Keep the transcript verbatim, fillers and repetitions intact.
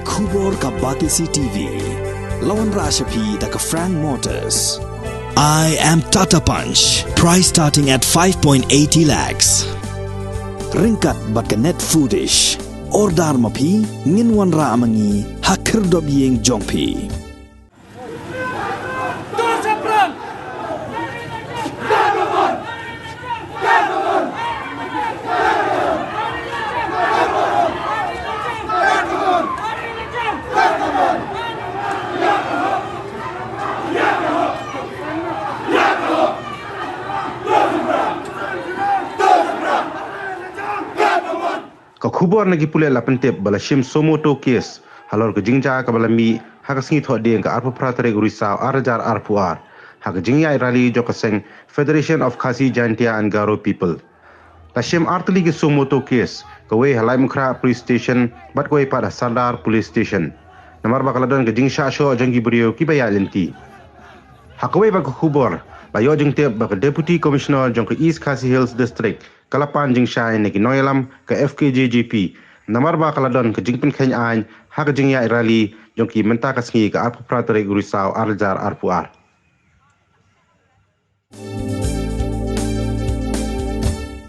Khubor ka Batesi T V. La wanrah sha phi da ka Frank Motors. I am Tata Punch. Price starting at five point eighty lakhs. Ryngkat bad ka Net Foodish. Order ma phi, ngin wanrah ma ngi ha khyrdop ïing jong phi. Ka khubor na ki pulit la pyntip ba la shim suo motu case halor ka jingjia kaba la mih ha ka sngi Thohdieng ka arphew phra tarik u Risaw ar hajar arphew ar ha ka jingïaid rally jong ka seng Federation of Khasi Jaintia and Garo People. La shim artylli ki suo motu case, kawei ha Laitumkhrah Police Station bad kawei pat ha Sardar Police Station. Namar ba ka la don ka jingshah shoh jong ki briew kiba ïaid lynti. Ha kawei pat ka khubor, la ïoh jingtip ba ka Deputy Commissioner jong ka East Khasi Hills District ka la pan jingshai na ki nongïalam ka F K J G P namar ba ka la don ka jingpynkheiñ aiñ ha ka jingïaid rally jong ki mynta ka sngi ka arphew phra tarik u Risaw ar hajar arphew ar.